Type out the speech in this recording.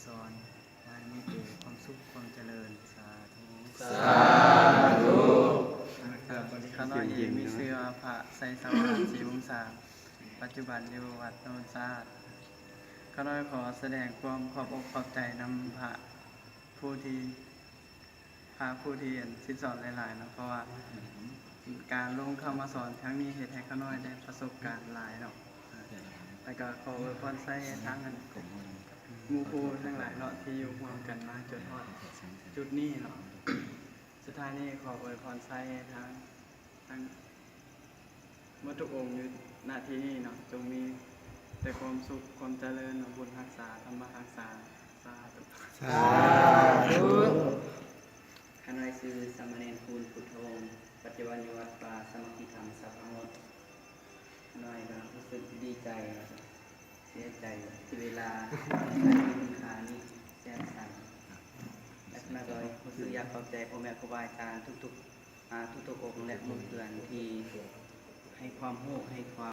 ສອນ ໃຫ້ມີແຕ່ຄວາມສຸກຄວາມຈະເລີນ. ສາທຸ. ສາທຸ. ຂ້ານ້ອຍເອງມີຊື່ວ່າ ພະໄຊສະຫວາດ ສີວົງສາ, ປັດຈຸບັນຢູ່ວັດໂນນສະອາດ. ຂ້ານ້ອຍຂໍສະແດງຄວາມຂອບອົກຂອບໃຈນຳພະຜູ້ທີ່ ພະຜູ້ທີ່ອັນສິດສອນຫຼາຍໆເນາະ, ເພາະວ່າການລົງເຂົ້າມາສອນຄັ້ງນີ້ເຮັດໃຫ້ຂ້ານ້ອຍໄດ້ປະສົບການຫຼາຍເນາະ. ແລ້ວກໍຂໍອວຍພອນໄຊໃຫ້ທາງອັນໝູ່ຄູ່ທັງຫຼາຍເນາະ ທີ່ຢູ່ຮ່ວມກັນມາຈົນຮອດຈຸດນີ້ເນາະ. ສຸດທ້າຍນີ້ຂໍອວຍພອນໄຊໃຫ້ທາງ ທັງໝົດທຸກອົງຢູ່ ນະ ທີ່ນີ້ເນາະ ຈົ່ງມີແຕ່ຄວາມສຸກຄວາມຈະເລີນເນາະ, ບຸນຮັກສາ ທຳມະຮັກສາ. ສາທຸ. ສາທຸ. ຂ້ານ້ອຍຊື່ສາມະເນນຄູນ ພຸດທະວົງ, ປັດຈຸບັນຢູ່ວັດປ່າສາມັກຄີທຳສະພາໂຮດ. ຂ້ານ້ອຍກໍຮູ້ສຶກດີໃຈ ເສຍໃຈທີ່ເວລາທີ່ມີຄຸນຄ່ານີ້ແສນສັ້ນ ແລະ ຂ້ານ້ອຍກໍຮູ້ສຶກຢາກຂອບໃຈພໍ່ແມ່ຄູບາອາຈານທຸກໆ ອ່າ ທຸກໆອົງ ແລະ ໝູ່ເພື່ອນທີ່ໃຫ້ຄວາມຮູ້ ໃຫ້ຄວາມ